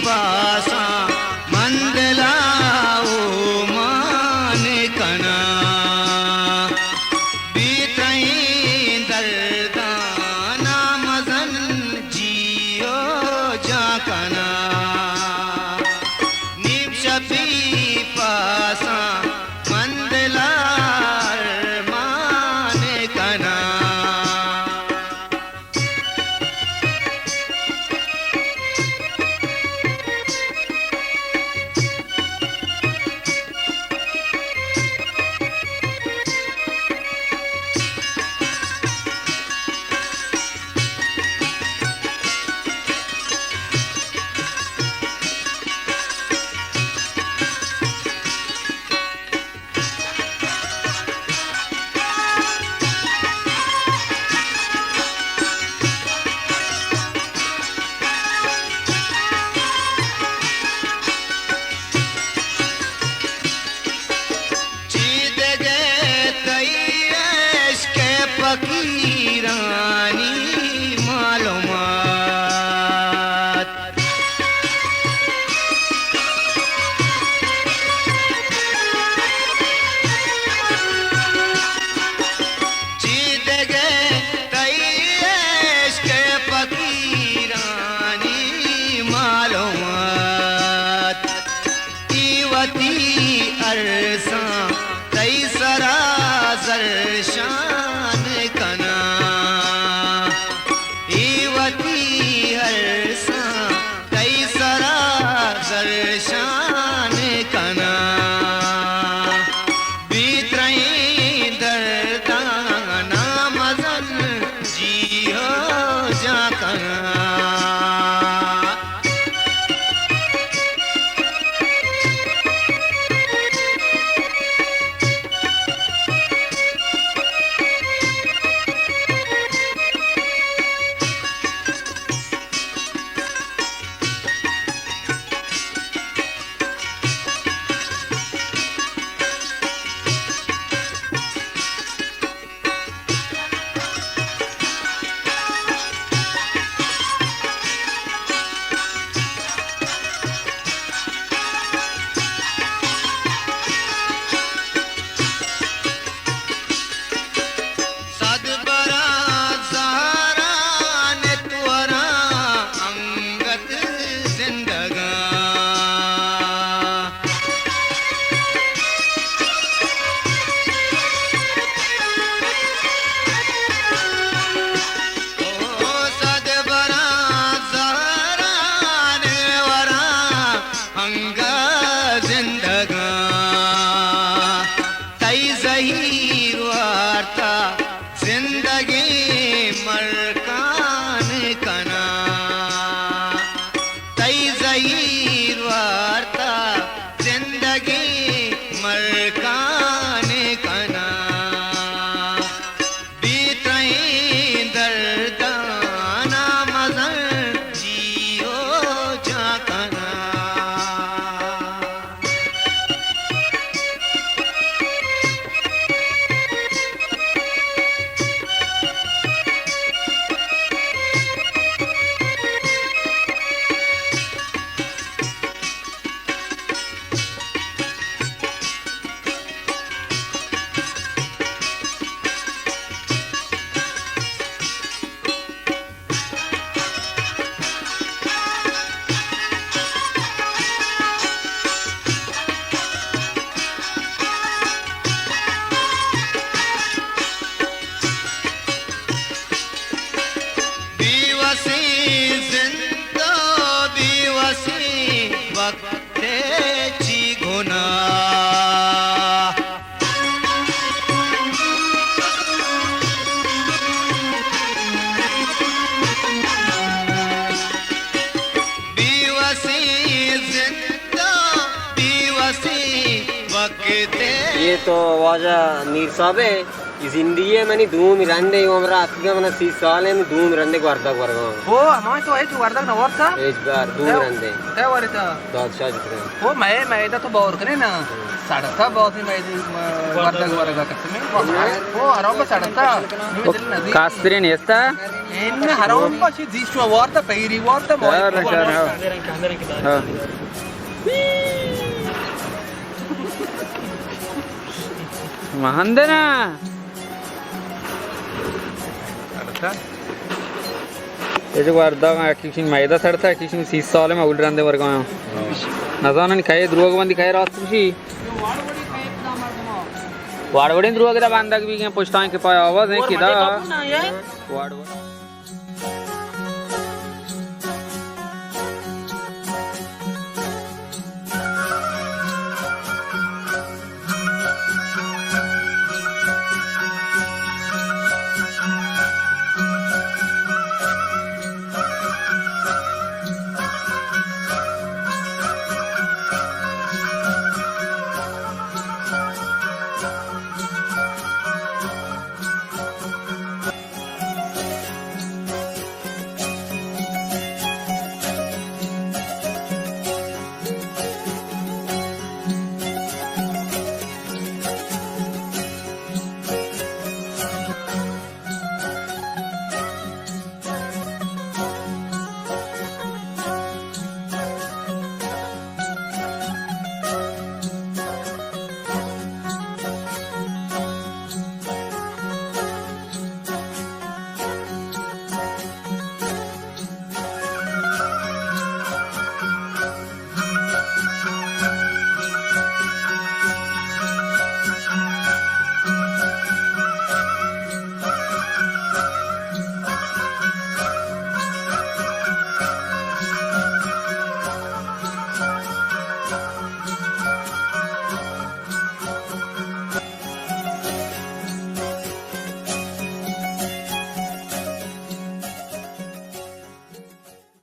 پاساں من دل ءَ اومان کناں۔ بے تریں درداں ءَ مزن جی ءُ جان کناں۔ نیم شپی پاساں من دل ءَ ارمان کناں۔ چی دگہ تئی عشق ءِ فقیرانی معلومات۔ چی دگہ تئی عشق ءِ فقیرانی معلومات۔ اے وتی ارساں تئی سرا زرشان کناں۔ اے وتی ارساں تئی سرا زرشان کناں۔ بے تریں درداں ءَ مزن جی ءُ جان کناں۔ صد براں زہران ات وراں انگت زندگاں۔ او صد براں زہران وراں انگت زندگاں۔ تئی زہیر وارتا زندگی مرکان کناں۔ تئی زہیر وارتا زندگی مرکان کناں۔ بے تریں درداں ءَ مزن جی ءُ جان کناں۔ بے وسیں زند ءُ بے وسیں وقت ءِ چی گناہ۔ بے وسیں زند ءُ بے وسیں وقت ءِ۔ یہ تو واجہ میر صاحب ہیں۔ زندگی ءِ منی دومی رندے، عمر ءَ اتکگ من سی سال ءَ، منی دومی رندے وردگ ورگاں۔ او، ہمائی تو ہچ وردگ نہ ورتا؟ ہچ بار، دومی رندے۔ تے ورتا؟ دادشاہ جتگ۔ او، مئے، مئے دا تو بور کنے نا۔ سڑتا بہت ہی مئے وردگ ورگا کتنے۔ او، حرام سڑتا۔ کاسترین ایستا؟ این حرام پاشی دیش وارتا، پیری وارتا، مئے۔ ہاں۔ مہندنا۔ اے جو ورداں، یکیشی میدہ سڑتا، یکیشی سی سال میں اول رندے ورگاں۔ نزانن کئے دروگ بندی، کئے راست بشی۔ واڑ وڑیں دروگ دا بندگ بیگیں، پشتاں کہ پای آواز ہیں کہ دا۔ واڑ وڑ۔